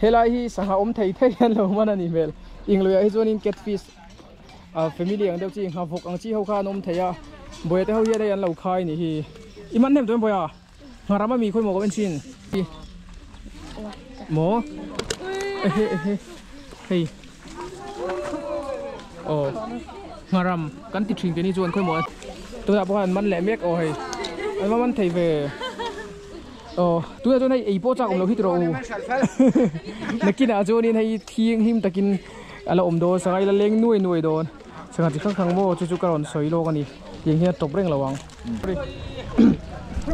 Helai hi sangha awm thei thei an lo man a nih hmel. Ingluiah hi chuanin catfish ah family ang deuh chi nghavawk ang chi ho kha an awm thei a. Bawia te ho hian hei an lo khai nih hi. I man hnem tawh em Bawia? Ngharam a mi khawi maw ka en thin? Maw? Ehe ehe hei aw ngharam kan ti thin keini chuan khawi maw tunah pawh khan an man leh mek aw hei an va man thei ve. Aw tunah chuan hei ei pawh chak awm lo hi tiraw u nakinah chuanin hei thianghlim takin a la awm dawn sangha ila leng nuai nuai dawn sangha chi hrang hrang maw chu chu ka rawn sawi lawk a ni tiang hian a tawp reng lo ang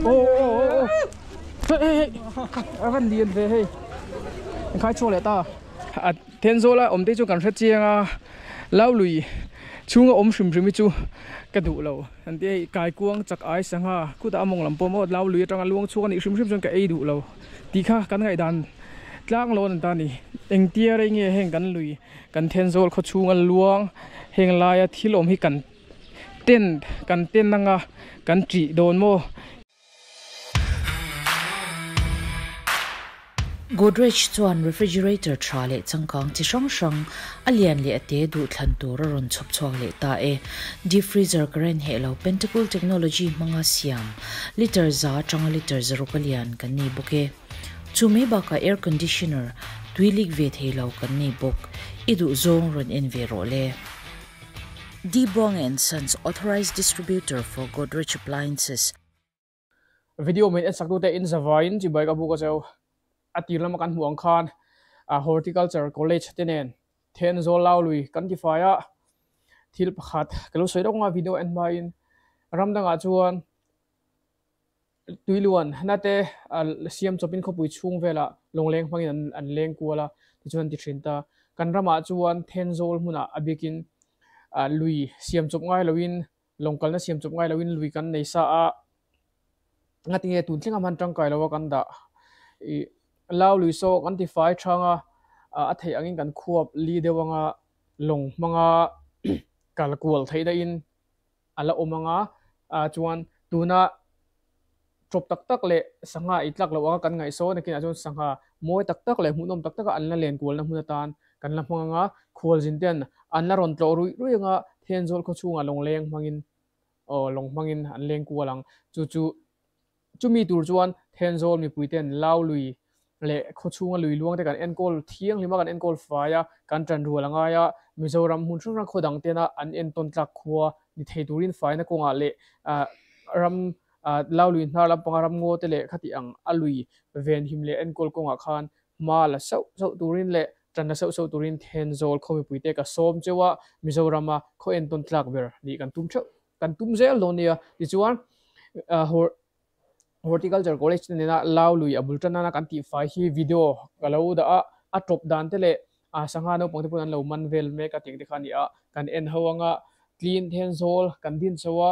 aw aw aw aw hei hei hei a van lian ve hei an khai chhuak leh ta a Thenzawl a awm te chu kan hre chiang a Laului chhunga awm hrim hrim hi chu ka duh lo an ti hei kaikuang chak ai sangha khutah a mawng lam pawh maw Laului atanga luang chhuak a nih hrim hrim chuan ka ei duh lo tih kha kan ngaihdan tlang lawn an ta a ni engtia rei nge heng kan lui kan Thenzawl khaw chhunga luang heng laia thil awm hi kan ten kan ten anga kan tih dawn maw. Godrej chuan refrigerator tha leh changkang chi hrang hrang, a lian leh a te duh thlan tur a rawn chhawp chhuak leh ta e. Deep freezer current heh lo Pentacool technology hmanga siam litre za atanga litre zaruk a lian kan nei bawk e. Chu mai bakah air conditioner tui leak ve thei lo kan nei bawk. I duh zawng rawn en ve rawh le. Dibong and Sons authorized distributor for Godrej appliances. Video min en sak tute in zavaiin chibai ka buk a cheu. A tir lama kan hmuh ang khan Horticulture College te nen Thenzawl Laului kan ti fai a, thil pakhat ka lo sawi deuh anga video en hmain ram dangah chuan tuiluan na te siam chawpin khawpui chhung velah lawngleng hmangin an leng kual a tichuan an ti thin ta. Kan ramah chuan Thenzawl hmunah a bikin lui siam chawp ngai loin Lawng kalna siam chawp ngai loin lui kan nei sa a, ngatinge tun thleng a hman tangkai lo a kan dah. Ih lau lui saw kan ti fai thang a, a theih angin kan khuap li deuh anga lawng hmanga kal kual theih daihin a la awm anga, chuan tuna tawp tak tak leh sangha ei tlak loh anga kan ngaih sawn nakinah chuan sangha mawi tak tak leh hmuhnawm tak taka an la len kualna hmun atan kan la hmang anga khualzin ten an la rawn tlawh ruih ruih anga Thenzawl khaw chhungah lawng leng hmangin aw lawng hmangin an leng kual ang chu chu chumi tur chuan Thenzawl mipui ten lau lui leh khaw chhunga lui luang te kan enkawl thianghlim a kan enkawl fai a kan tan rual a ngai a Mizoram hmun hrang hrang khaw dang tena an entawn tlak khua ni thei turin faina kawngah leh ram Lau lui hnar lampanga ramngaw te leh khati ang a lui venhim leh enkawl kawngah khan hma la sauh sauh turin leh tan la sauh sauh turin Thenzawl khaw mipuite ka sawm cheu a, Mizorama khaw entawn tlak ber nih kan tum theuh kan tum zel dawn nia. Tichuan Horticulture College te nena Lau lui a bul tan nana kan tihfai hi video ka lo dah a, a tawp dan te leh sangha naupang te pawhin an lo man vel mek a tih ang te kha a ni a, kan en ho anga Clean Thenzawl kan din chho a,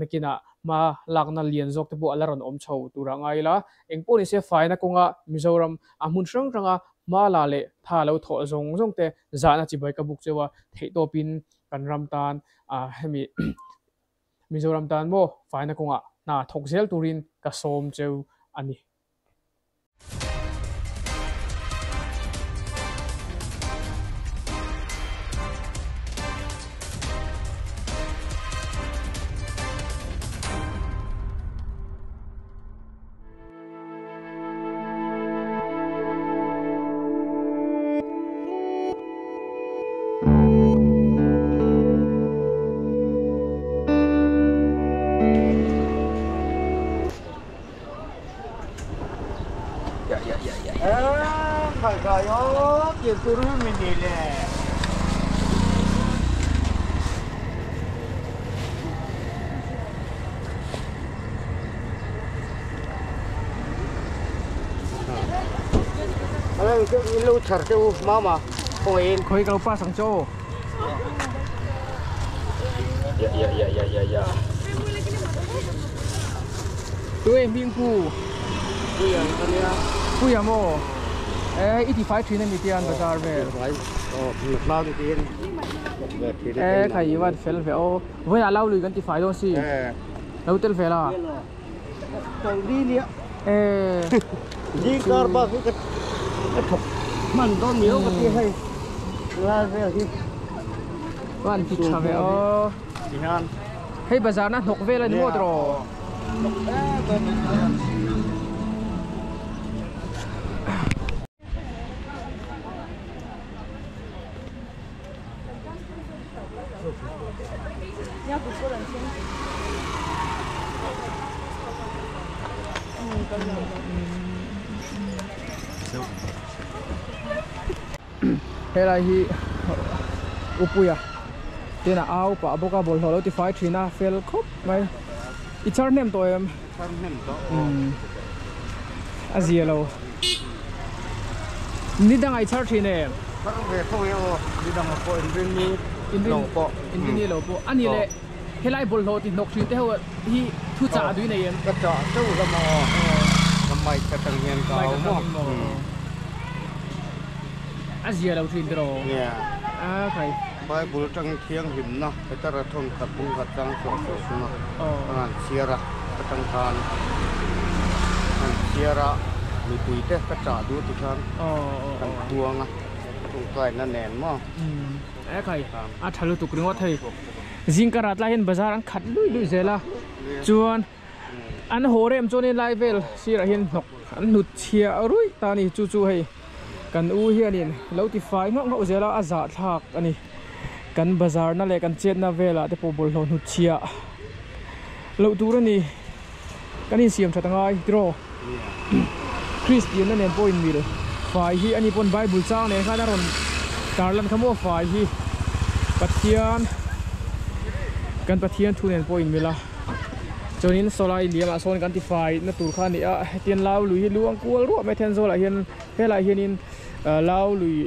nakinah hma lakna lian zawk te pawh a la rawn awm chho tur a ngai ila. Engpawh ni se faina kawnga Mizoram a hmun hrang hranga hma la leh tha lo thawh zawng zawng te zahna chibai ka buk cheu a, theihtawpin kan ram tan hemi Mizoram tan maw faina kawngah hna thawk zel turin ka sawm cheu a ni. Khawi ka lo pass ang che aw. Tui hming pu Puia maw e i ti fai thin ani tian bazar vel e khai i van fel ve aw vawiinah lau lui kan ti fai dawn si lo tel ve la e Hman dawn miau ka ti hei lai vel hi. Van ti tha ve aw. Ti hian. Hei bazar na hnawk vel a ni maw tiraw? Hnawk em em a ni. Helai hi upuia tin a au pah bawk a bawlhhlawh lo tifai thin a fel khawp mai i char hnem tawh em char hnem tawh a zia lo ni dang ai char thin em char ve tho e aw ni dang a pawh inrin ni lo pawh inrin ni lo pawh a ni leh Helai bawlhhlawh ti hnawk thin te ho hi thu chah a dui nei em? Ka chah teuh lam a aw. Ka mic atang hian ka au maw? A zia lo thin tiraw? Nia. A khai. Bible atang thianghlimna Petera thawn khat bung khat chang chhuah suh sum a ka han chhiar a, ka tang khan han chhiar a mipui te ka chah duh ti khan kan puang a, tawngtaina nen maw? E khai, a tha lutuk ringawt hei. Zingkar ah tlai hian bazar an khat lui lui zel a chuan an haw rem chuanin lai vel sirah hian hnawk an hnut chhiah ruih ta a ni chu chu hei kan u hianin lo ti fai nghauh nghauh zel a a zahthlak a ni kan bazar na leh kan chetna velah te pawh bawlhhlawh hnut chhiah loh tur a ni kan insiam that angai tiraw Kristian na nen pawh inmil fai hi ani pawn Bible chang nen khan a rawn tarlan kha maw fai hi Pathian kan Pathian thu nen pawh inmil a chuanin sawlai liamah sawn kan ti fai na tur kha a ni a hetiang lau lui hi luang kual ruah mai a then zawlah hian helaiah hianin lau lui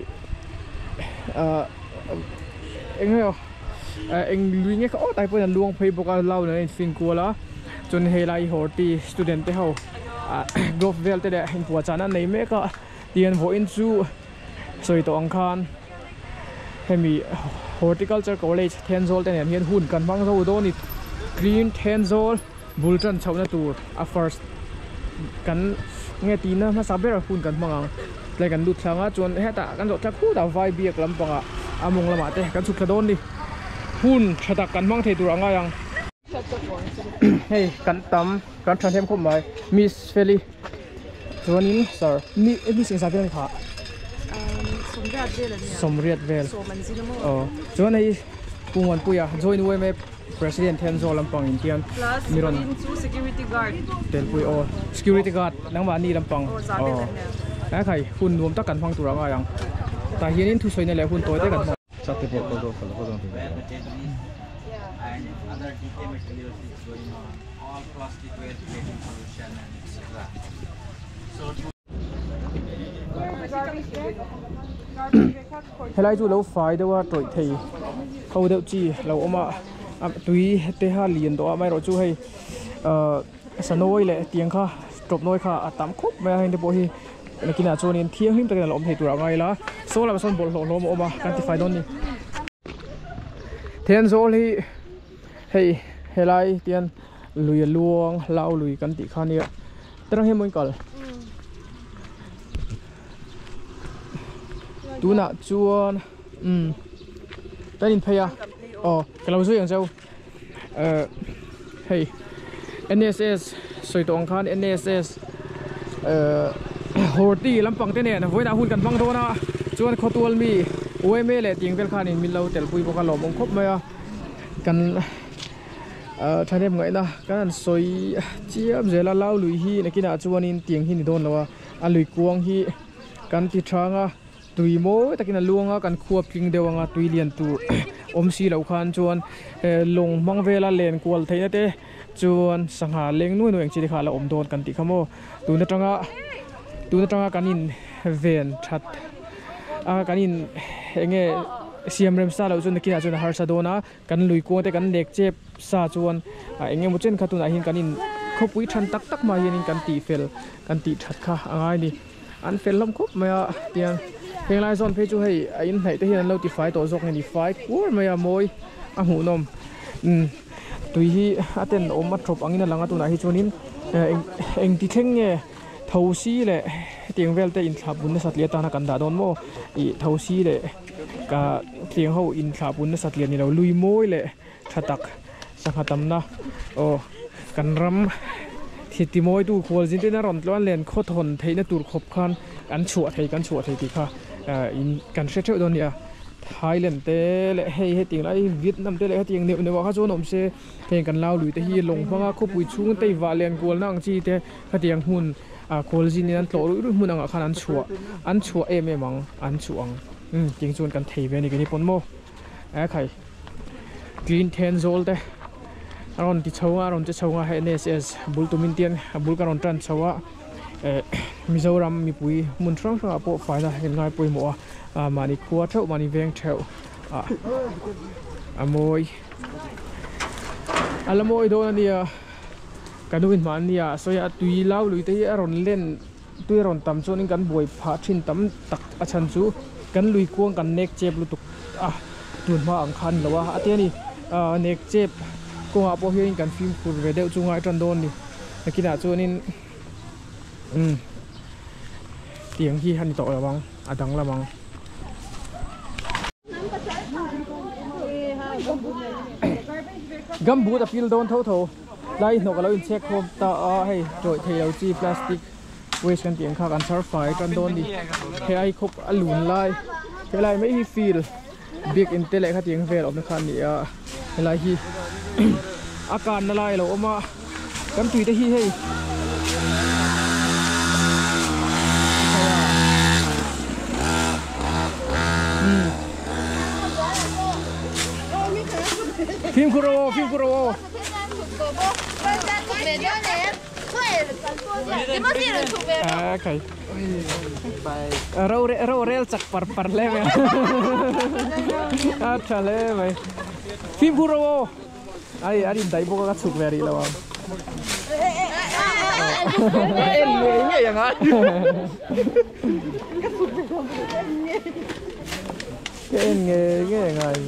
ah eng nge aw. Eng lui nge kha aw tai pawhin an luang phei bawk a lau nen a infin kual a chuan hei lai horti student te ho ah glove vel te leh inpuahchahna an nei mek a tihian vawiin chu sawi tawh ang khan hemi horticulture college Thenzawl te nen hian hun kan hmang zo dawn a ni clean Thenzawl bul tan chhohna tur a first kan nge tihna hmasa ber hun kan hmang ang tlai kan lut thlang a chuan hetah kan zawh thlak khut a vai biak lampangah a mawng lamah te kan chhuk thla dawn a ni hun tha tak kan hmang thei tur a ngai ang hei kan tam kan thahnem khawp mai miss feli chuanin sir mi miss engzah vel a ni kha sawmriat vel aw chuan hei pu muanpuia join yma President Thenzawl lampang in hian mi rawn telpui aw security guard nangmahni lampang aw tlai khai hun nuam tak kan hmang tur a ngai ang tah hianin thusawina leh hun tawi te kan hmang. Helai chu lo fai deuh a tawih thei ho deuh chi lo awm a a tui te kha lian tawh a amaherawh chu hei ahh sanawi leh tiang kha tawp nawi kha a tam khawp mai a heng te pawh hi nakinah chuanin thianghlim takin a la awm thei tur a ngai la saw lamah sawn bawlhhlawh hlawm a awm a kan tifai dawn a ni Thenzawl hi hei helai tian lui a luang lau lui kan tih kha nia terang hian maw in kal. Tunah chuan umm kan in phei a aw ka lo zui ang cheu eh hei N_S_S sawi tawh ang khan N_S_S eh horti lampang te nen vawiinah hun kan hmang dawn a chuan khawtual mi U_M_A leh tih ang vel khanin min lo telpui bawk a lawmawm khawp mai a kan. Ahh thahnem ngaihna kan han sawi chiam zel a lau lui hi nakinah chuanin tiang hi ni dawn lo a a lui kuang hi kan ti thang a tui mawi takin a luang a kan khuap tling deuh ang a tui lian tur awm si loh khan chuan eh lawng hmang vela len kual theihna te chuan sangha leng nuai nuai ang chi te kha a la awm dawn kan tih kha maw tun atanga tun atanga kan in ven that a kan in eng nge siam rem sa loh chuan nakinah chuan a harsa dawn a. Kan lui kuang te kan lek chep sa chuan ah eng emaw chen kha tunah hian kan in khawpui than tak tak mah hianin kan tih fel kan tih that kha a ngai ni. An fel hlawm khawp mai a tiang heng lai zawn phei chu hei a in hnaih te hian an lo ti fai tawh zawk nge ni fai kuar mai a mawi a hmuhnawm umm tui hi a ten awm a tawp angin a lang a tunah hi chuanin eng eng ti thleng nge tho si leh. Hetiang vel te inthlah pun nasa tliah atana kan dah dawn maw ih thosi leh ka tiang ho inthlah pun nasa tliah ni lo lui mawi leh tha tak sangha tamna aw kan ram thi ti mawi tu khual zin te in a rawn tluan len khaw thawn theihna tur khawp khan an chhuah thei kan chhuah thei tih kha in kan hre theuh dawn a ni a Thailand te leh hei hetiang lai Vietnam te leh hetiang neuh neuh ah kha chuan awm se heng kan lau lui te hi lawng hmanga khawpui chhung te vah len kualna ang chi te khatiang hmun ah khawl zin in an tlawh ruih ruih hmun angah khan an chhuah an chhuah em em ang an chhuah ang umm tiang chuan kan thei ve a ni keini pawn maw e khai clean Thenzawl te a rawn ti chho a a rawn che chho a hei N_S_S bul tumin tian a bul ka rawn tan chho a eh Mizoram mipui hmun hrang hrangah pawh faina hian ngai pawimawh a ah mahni khua theuh mahni veng theuh ah a mawi a la mawi dawn a nia. Ka nu in hmah ania a sawi a, tui lau lui te hi a rawn len tui a rawn tam chuanin kan buai phah thin tam tak a chhan chu kan lui kuang kan nek chep lutuk a tun hma ang khan lo a a ti a ni ah nek chep kawngah pawh hianin kan fimkhur ve deuh chu ngai tan dawn a ni nakinah chuanin umm tiang hi a ni tawh lo ang a danglam ang. Gumboot a pil dawn tho tho tlai hnawk alo inchhek khawm ta a hei tawih thei lo chi plastic waste kan tih ang kha kan chhar fai tan dawn ni he ai khawp a lun lai helai mai hi field bik in te leh khatiang vel awmna kha a ni a helai hi a kanna lai alo awm a kan tui te hi hei fimkhur rawh aw fimkhur rawh aw ro ro rel chak par par hle mai a tha hle mai fimkhur rawh aw Ai an indaih bawk a ka chhuk ve rih lo ang. En ngei ngei ang a. Ka en ngei ngei ang ai.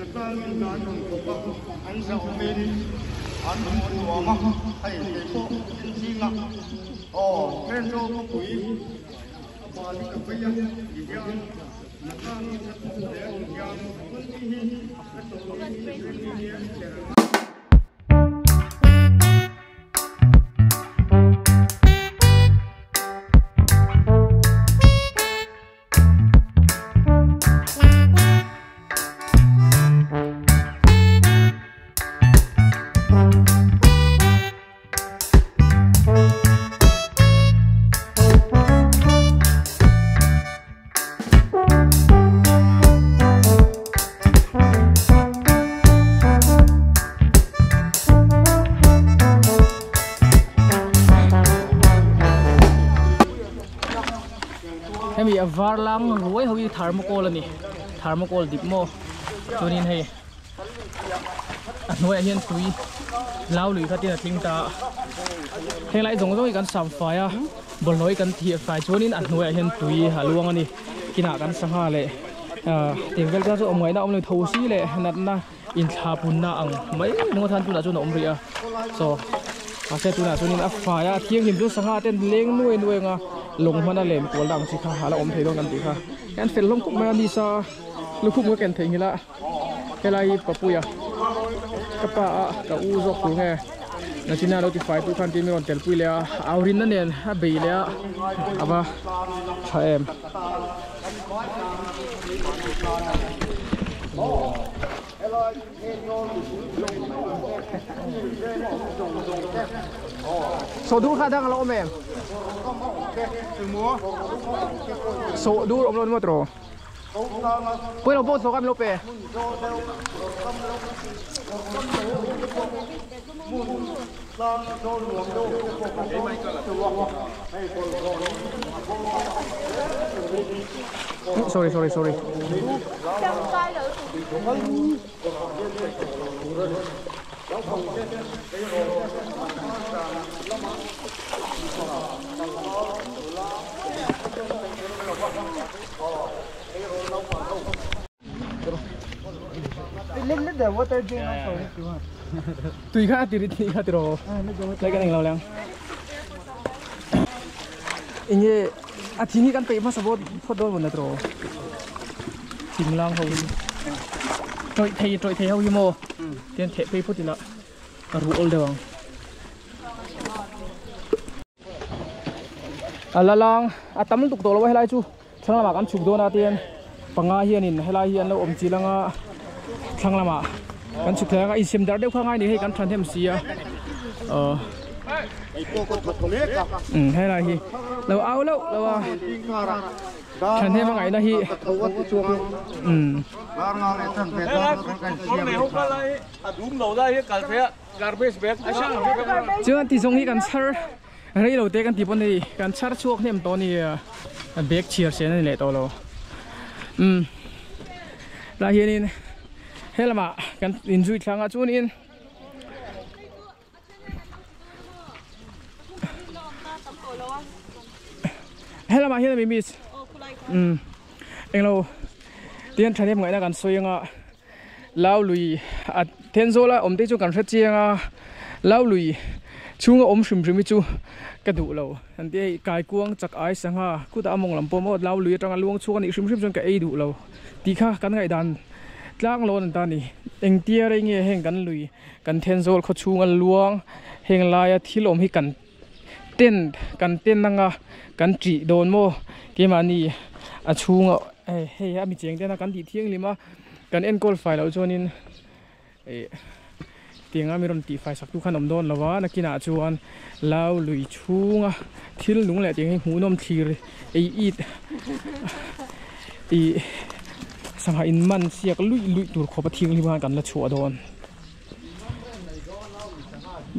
Hnatlang in an rawn kawp a, an zahawmin an hmuh nuam a, hei kei pawh in zingah aw Thenzawl khawpui a bal hi ka vei a ti hian Hnatlang in a thawk hle a ti hian Monday hi a chawlh ni hi Sunday hi a cher. Hemi a var lang ruai ho hi thermocol a ni thermocol dip maw chuanin hei a hnuaiah hian tui lau lui kha tin a tling ta a heng lai zawng zawng hi kan sam fai a bawlhhlawh hi kan thih fai chuanin a hnuaiah hian tui a luang a ni kinah kan sangha leh ah tiang vel te chu awm ngaihna awm lo thosi leh natna inthla punna ang mai ringawt khan tunah chuan a awm rih a chaw mahse tunah chuanin a fai a thianghlim chu sangha ten leng nuai nuai anga lawng hmana len kual dang chi kha a la awm thei dawn kan tih kha an fel hlawm khawp mai a nisa lukhum ka ken theihnghilh a helai hi papuia ka pa a ka u zawk tur nge nachina lo ti fai tu khan tin min rawn tel pui leh a au rinna nen a bei leh a a va tha em. Sawh dur kha dang a la awm em? Sawh dur awm lo ni maw tiraw? Pawih lo pawh sawh kha min lo pe. Sorry sorry sorry. the water drink also if you want. Tui kha ti rit ni kha ti ro. Lai kan englo lang. Inge a thing hi kan peih hmasa bawt phawt dawn mawn tiraw. Thing lang ho hi. Tawih thei tawih thei ho hi maw tian theh phei phawt ila a ruh awl deuh ang. A la lang a tam lutuk tawh lo a helai chu thlang lamah kan chhuk dawn a tian panga hianin helai hi an lo awm chil anga thlang lamah kan chhuk thei anga insem darh deuh kha ngai ni hei kan thahnem si a aw umm helai hi lo au loh loh a thahnem a ngaihna hi umm. Chuan ti zawng hi kan chhar rei lo te kan ti pawn hei kan chhar chhuak hnem tawh a ni a bag chhiar sen a ni leh tawh lo umm tah hianin he lamah kan inzui thlangah chuanin he lamah hian a mi miss umm englo tihian thahnem ngaihna kan sawi anga. Lau lui a Thenzawl a awm te chu kan hre chiang a, Lau lui chhunga awm hrim hrim hi chu ka duh lo. An ti hei kaikuang chak ai sangha khutah a mawng lam pawh maw Lau lui atanga luang chhuak a nih hrim hrim chuan ka ei duh lo tih kha kan ngaihdan tlang lawn an ta a ni. Engtia rei nge heng kan lui kan Thenzawl khaw chhunga luang heng laia thil awm hi kan tent kan ten anga kan tih dawn maw keimahni a chhunga hei a mi cheng tena kan tih thianghlim a kan enkawl fai loh chuanin ih tianga mi rawn tih fai sak tu khan awm dawn lo a nakinah chuan lau lui chhunga thil nung leh tiang hi hmuhnawm thlir ei it ih sangha in man siak luih luih tur khawp a thianghlim khan kan la chhuah dawn.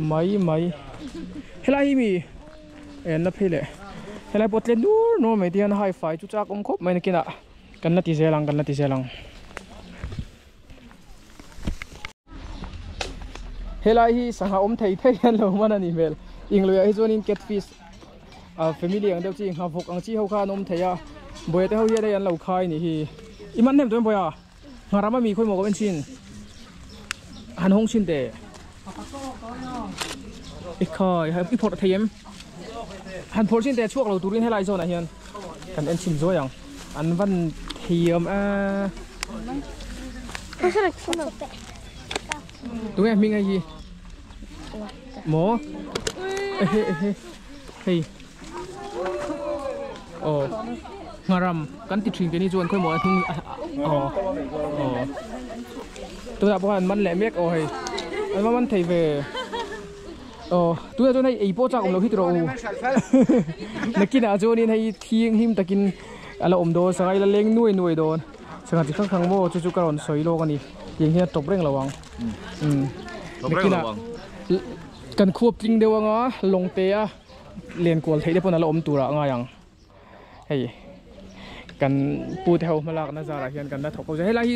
Mai mai helai hi mi en na phei leh helai pawh tle nur nur mai te hian hai fai chu chak awm khawp mai nakinah kan la ti zel ang kan la ti zel ang helai hi sangha awm thei thei hian lo man a nih hmel engluiah hi chuanin catfish a family ang deuh chi nghavawk ang chi ho kha an awm thei a buaia te ho hian hei an lo khai a nih hi i man hnem tawh em buaia. Ngharam a mi khawi maw ka en chin han hawng chin teh i khai i phawrh thei em han phawrh chin teh chhuak lo turin helai zawnah hian kan en chhin zuai ang an van thiam a tunge hming hei hi maw ehe ehe hei aw ngharam kan ti thin keini chuan khawimaw a hnung aw aw tunah pawh khan an man leh mek aw hei an va man thei ve aw tunah chuan hei ei pawh chak awm lo hi tiraw u nakinah chuanin hei thianghlim takin a la awm dawn sangai la leng nuai nuai dawn sangha chi hrang hrang maw chu chu ka rawn sawi lawk a ni tiang hian a tawp reng lo ang umm nakinah kan khuap tling deuh anga lawng te a. Len kual theih te pawn a la awm turah a ngai ang hei kan pu te ho hmalakna zarah hian kan la thawk ho helai hi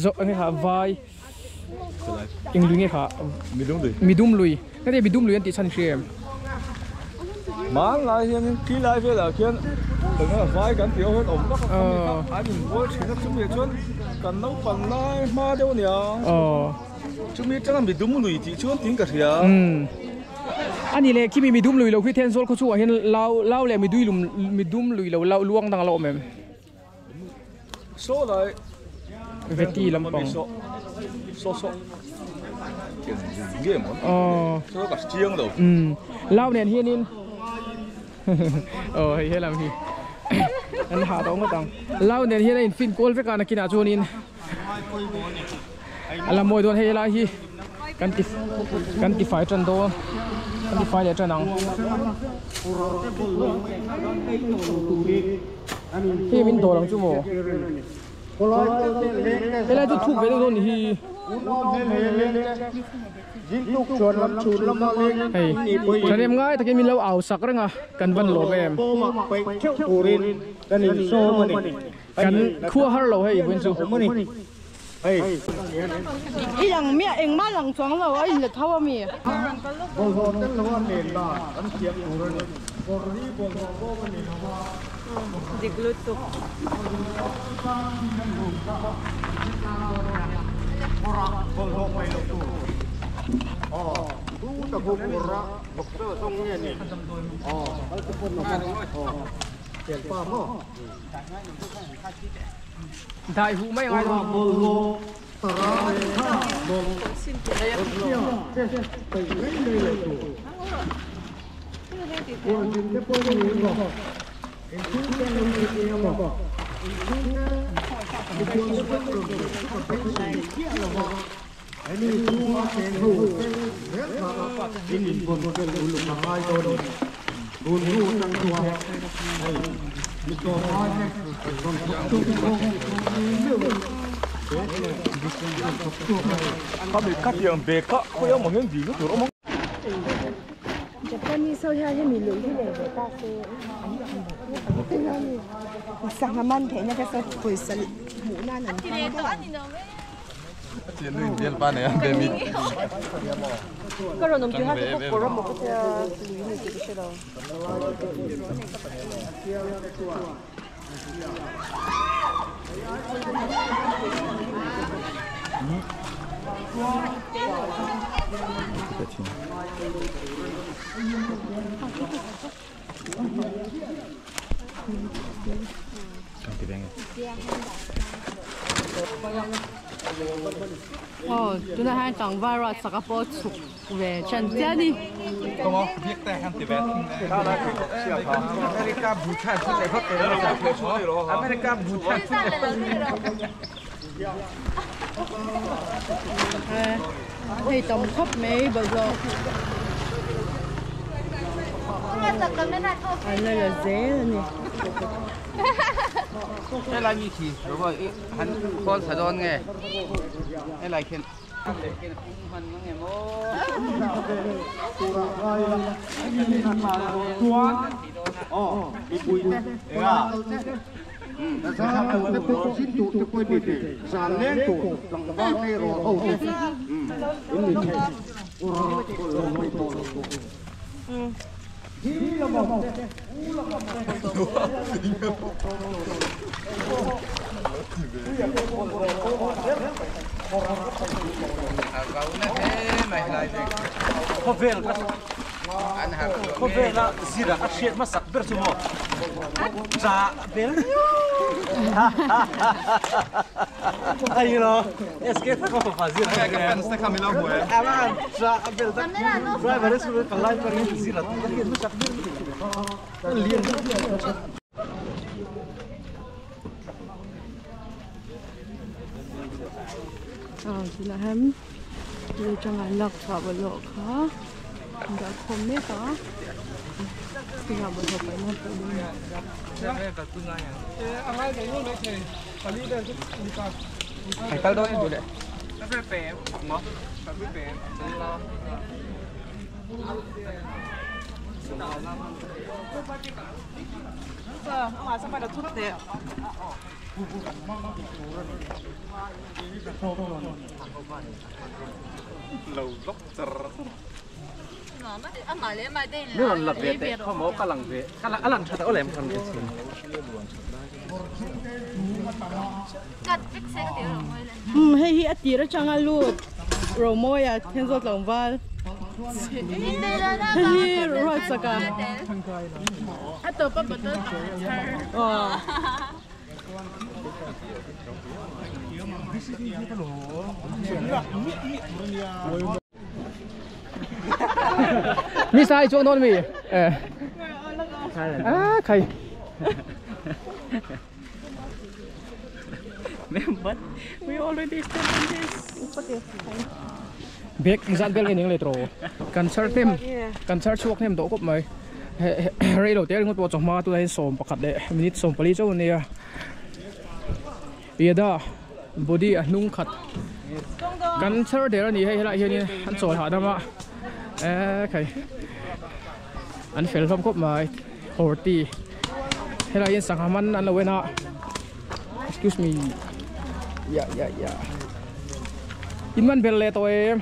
zawh eng nge kha vai eng lui nge kha midum lui heti midum lui an tih chhan i hria em hmanlai hianin khi lai velah khian vai kan tih ho hian awm vak a an inbual thin a chumi ah chuan kan naupang lai hma deuh a nia chumi atanga midum lui tih chuan tiin ka hria. Ani leh khi mi midum lui lo khi Thenzawl khaw chungah hian lau lau leh midui lum midum lui lo lau luang dang a la awm em? Saw lai Veti lampang. Saw saw nge maw? Aw. Saw ka chiang lo. Um lau nen hianin aw hei helam hi an hah tawh ngawt ang. Lau nen hian a in fin kual vek a nakinah chuanin A la mawi dawn hei helai hi kan ti kan ti fai tan dawn kan ti fai leh tan ang hei min dawr ang chu maw helai chu thuk ve deuh dawn ni hi hei thahnem ngai takin min lo au sak reng a kan van lawm em. Kan khua har lo hei vawiin chu. I lang miah engmah lang chuang lo a in la tho a mi. Dik lutuk. Đại hụ mấy ai rồi. Japanese so hian hemi lui hi nei ve ta se sangha man theihna ka sa pawisa hmuh nan an hmang daih ang. Ka rawn awm tih kha chu ka kawr a maw ka tia lui ni tih ka hre lo. Aw tunah hian tlangval ruat sak a pawh chhuk ve chan chiah a ni. Hei tam khawp mai bawlhhlawh an la la zel a ni. Tunah hian lui atanga an lak chhuah bawlhhlawh kha an dah khawm mek a tunah bawlhhlawh paihna pawh a ni. Hei hi a tir atanga lut Romawia Thenzawl tlangval hei hi Ruatsaka Mi sai chuang dawn mi a khai But we already stand on this. Bek zat bel nge ning le tro kan char hnem kan char chhuak hnem tawh khawp mai rei lo te ringawt pawh chawhma tunah hian sawm pakhat leh minute sawm pali chauh ania Yada body a hnung khat kan char der ani hei helaiah hianin an chawl hahdam a ekhai an fel hlawm khawp mai horti helaiah hian sangha man an lo en a excuse me ya ya ya in man bel leh tawh em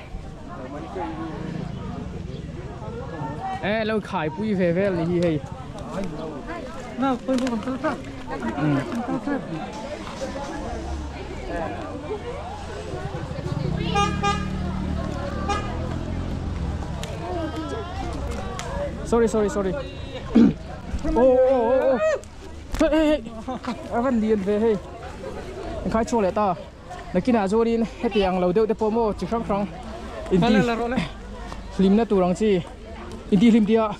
e lo khai pui ve vel ni hi hei Sorry sorry sorry. Oh oh oh oh. Hey hey. A van lian ve hei. An khai chhuak leh ta. Nakinah chuanin heti ang lo deuh te pawh maw chi hrang hrang inti hlimna tur ang chi inti hlim tih ah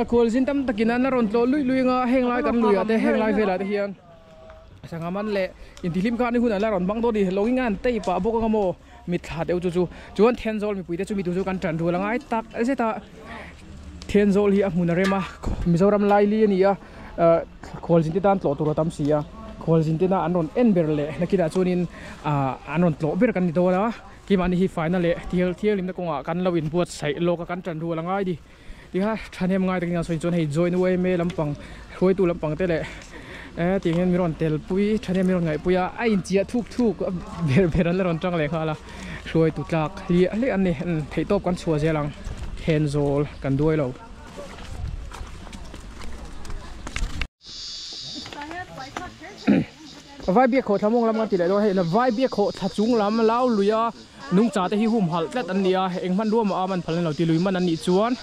khualzin tam takin an la rawn tlawh luih luih anga heng lai kan luiah te heng lai velah te hian sangha man leh inti hlim khan ni hun an la rawn bang dawn a ni lawngin an tei pah bawk anga maw mitthla deuh chu chu chuan Thenzawl mipui te chu mi tur chu kan tan rual angai tak zet a Thenzawl hi a hmun a rem a Mizoram laili a ni a khualzin te tan tlawh tur a tam si a khualzin tena an rawn en ber leh nakinah chuanin an rawn tlawh ber kan ni dawn a keimahni hi faina leh thil thianghlimna kawngah kan lo inbuatsaih lawk a kan tan rual angai a ni tikha thahnem ngai takin an sawi chuan hei join yma lampang hruaitu lampang te leh tiang hian min rawn telpui thahnem min rawn ngaihpui a a inchiah thuk thuk ber ber an la rawn tang leh nghal a hruaitu tlak hliah hliah an ni theihtawp kan chhuah zel ang Thenzawl kan duai lo. Vai biak khawh thla mawng lam kan ti leh dawn a hei vai biak khawh thla chung lam lau luia nungcha te hi hum halh tlat an ni a eng hmanrua mah a man phal an lo ti lui man an nih chuan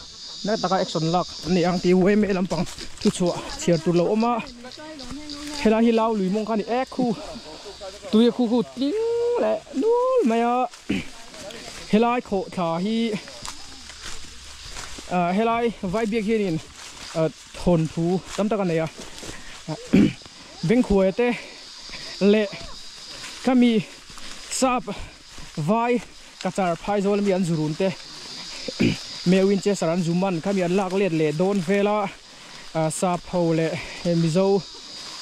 nasa taka action lak an nei ang tih yma lampang chu chhuah chhiar tur lo awm a helai hi lau lui mawng kha a ni ek khu tui a khu khu tling leh nul mai a helai khawh thla hi helai vai biak hianin. Thawnthu tam tak a nei a, Bengkhuaia te leh khami sap vai kachar phaizawl ami an zurun te Meo Winchester an zu man khami an lak let leh dawn vel a, sap ho leh Mizo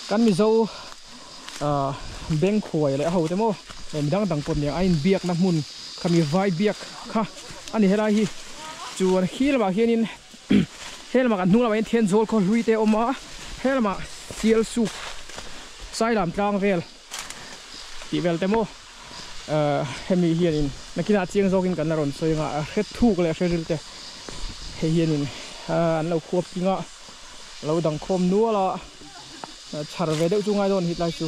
kan Mizo Bengkhuaia leh a ho te maw midang dang pawh nia a inbiakna hmun khami vai biak kha a ni helai hi chuan khi lamah hianin. He lamah kan hnung lamah hian Thenzawl khaw hlui te a awm a, he lamah Sial suk Sailam tlang vel tih vel te maw hemi hianin nakinah chiang zawkin kan la rawn sawi anga a hre thuk leh a hre ril te hei hianin an lo khuap ting a, lo dang khawm nual a, chhar ve deuh chu ngai dawn hit lai chu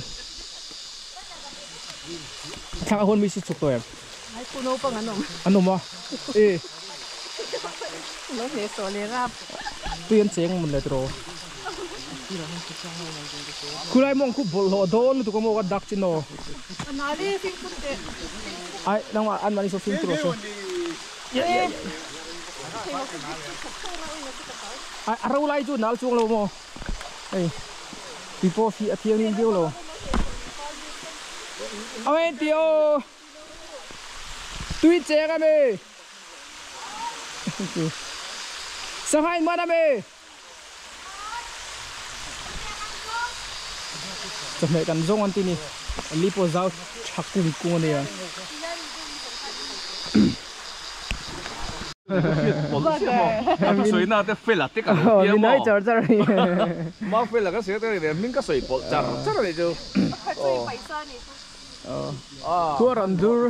a thlang a huan mi si chuk tawh em? An awm a e. Tui an cheng mun le tiraw. Khulai mawng khu bawlhhlawh dawn lutuk a maw ka dak chin aw. Ai nangmah an mahni saw fimkhur rawh se. Ai a ro lai chu nal chuang lo maw. Hei tui pawh hi a thianghlim viau lo. Amen tih aw. Tui cheng a mi. Sangha in man a mi. Chawhmeh kan zawng an ti ni. Li pawh zau tha kung kung a nia. Minai char char a ni. Ma fela ka sawi te ni hming ka sawi pawlh char char a ni chu. Khuar an dur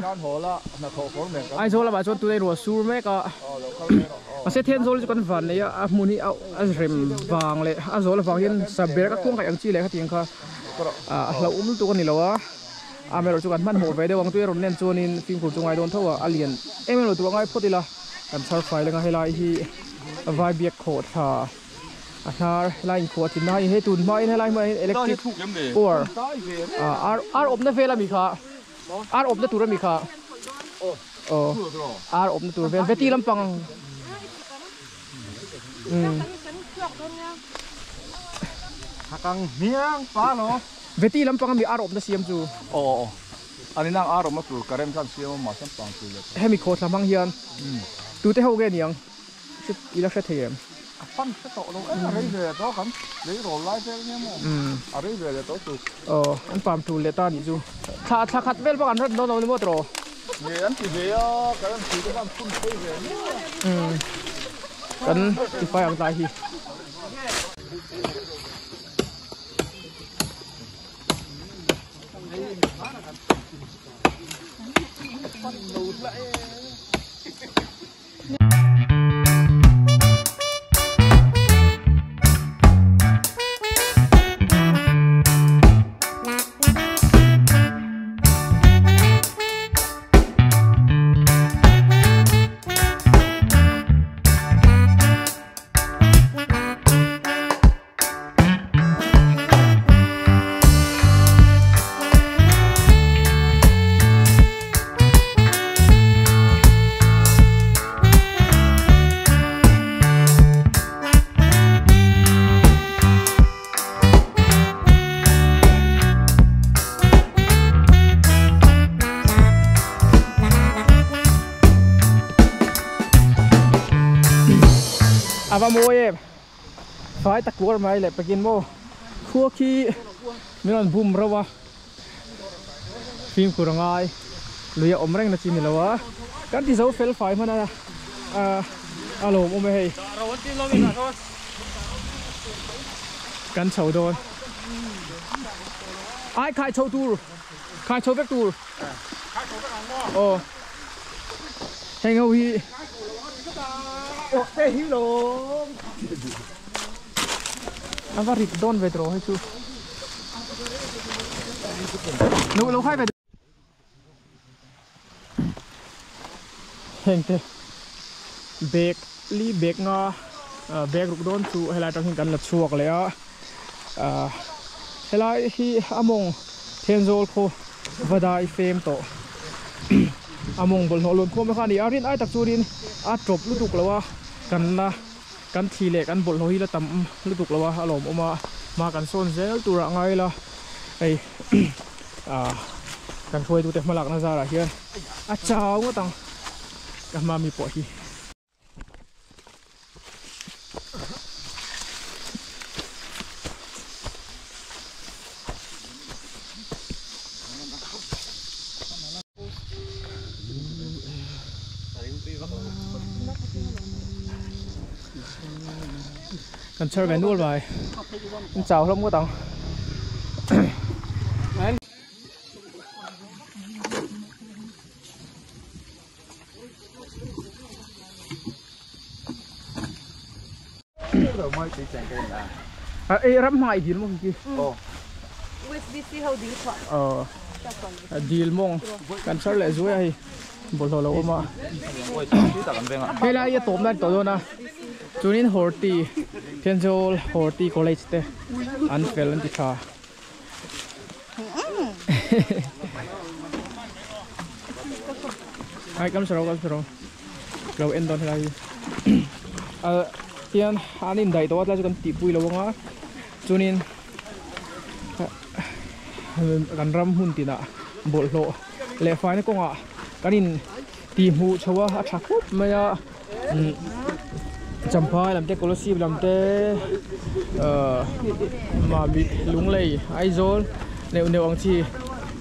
Aizawl lamah chuan tunah ruah sur mek a mahse Thenzawl chu kan van nei a a hmun hi a rem vang leh a zawl avang hian sa ber ka khuang kaih ang chi leh khatiang kha a hlauhawm lutuk a ni lo a amaherawhchu kan hmanhmawh ve deuh ang tui a rawn len chuanin fimkhur chu ngai dawn tho a a lian em em lo tur a ngai phawt ila kan chhar fai leng a helai hi vai biak khawh thla. A hnar helai inkhuah thin na hei tun hma in helai hmunah hian electric power ar ar awmna vel ami kha ar awmna tur ami kha aw ar awmna tur vel veti lampang veti lampang ami ar awmna siam chu aw ani nang ar awmna tur current khan siam a mahse pang tur leh hemi khawthla hmang hian tute ho nge niang. I la hre thei em? Ka fan hre tawh lo em a rei ve leh tawh kan lei rawl lai vel nia maw a rei ve leh tawh chu. Aw an pam tul leh ta nih chu. Thla thla khat vel bawk an rat dawn lo ni maw tiraw? Nge an ti ve a kan an tui te khan phun phei ve nia. Kan tifai ang tlai hi. Ava mawi em fai tak kuar mai leh pekin maw khua khi min rawn bum rauh a fimkhur a ngai lui a awm reng na chi ni lo a kan ti zo fel fai hman a a lawm awm e hei kan chho dawn ai khai chho tur khai chho vek tur aw heng ho hi a va rit dawn ve tawh hei chu lo lo khai ve heng te bag li bag nga bag ruk dawn chu helai atang hian kan la chhuak leh a ah helai hi a mawng Thenzawl khaw vadai fem tawh a mawng bawlhhlawh luan khawm te kha a ni a rin ai tak chuanin a tawp lutuk lo a kan la kan thli leh kan bawlhhlawh hi la tam lutuk lo a a lawmawm a hma kan sawn zel turah ngai ila hei ah kan hruaitute hmalakna zarah hian a chau ngawt ang ka hma mi pawh hi. Kan chhar ve nual mai an chau hlawm ngawt ang. Ei ram hmai dil mawng khi USBC ho dil khuah dil mawng kan chhar leh zuai a hei bawlhhlawh lo awm a helai hi a tawp nan tawh dawn a chuanin horti Thenzawl horti college te an fel an ti tha. Ai kam saro kam saro lo en dawn helai hi a tian an in daih tawh a tlai chu kan tih pui lo anga chuanin kan ram hmun tinah bawlhhlawh leh faina kawngah kan in tih hmuh chho a a tha khawp mai a. Champhai lam te Kolasib lam te ahh Mamit Lunglei Aizawl neuh neuh ang chi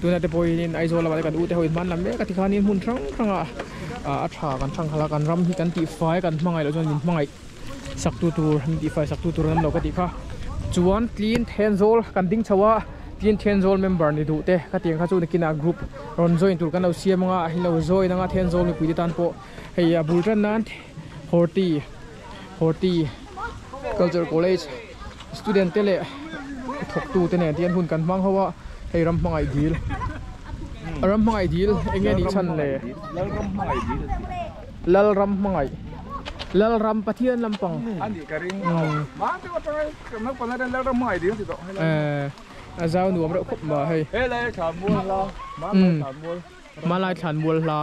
tuna te pawh hianin Aizawl lamah te kan u te ho in hman lam mek a tikhanin hmun hrang hrangah ah a tha kan thang khalh a kan ram hi kan tihfai kan hmangaih loh chuan min hmangaih sak tu tur min tihfai sak tu tur an awm lo ka tih kha chuan clean Thenzawl kan ding chho a clean Thenzawl member ni duh te ka tih ang kha chu nakinah group rawn join tur kan lo siam anga a lo join anga Thenzawl mipui te tan pawh. Hei a bul tan nan Horti Horti Culture College student te leh thawktu te nen tihian hun kan hmang ho a hei ram hmangaih dil ram hmangaih dil eng nge nih chhan le Lal ram hmangaih Lal ram Pathian lampang a zau nuam reuh khawp mai hei. Hmalai thlan mual hla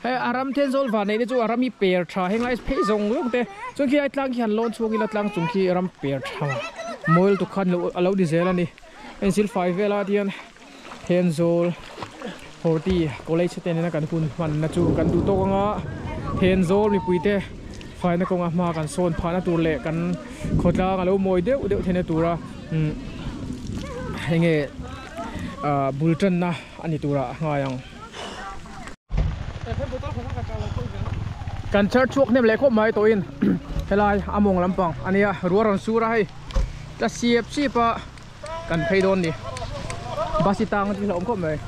hei a ram Thenzawl van neih te chu a ram hi per tha heng lai phei zawng zawng te chuan khi lai tlang khi han lawn chhuak ila tlang chung khi ram per tha mawi lutuk khan a lo ni zel a ni a insil fai vel a tihian Thenzawl Horti College te nena kan hun hmanna chu kan duh tawk anga Thenzawl mipui te faina kawnga hma kan sawn phahna tur leh kan khawtlang a lo mawi deuh deuh theihna tura enge ah bul tanna. A ni turah a ngai ang. Kan char chhuak hnem leh khawp mai tawhin helai a mawng lampang a nia ruah rawn sur a hei tla siap siap a kan phei dawn ni bus hi tang a ti hlauhawm khawp mai.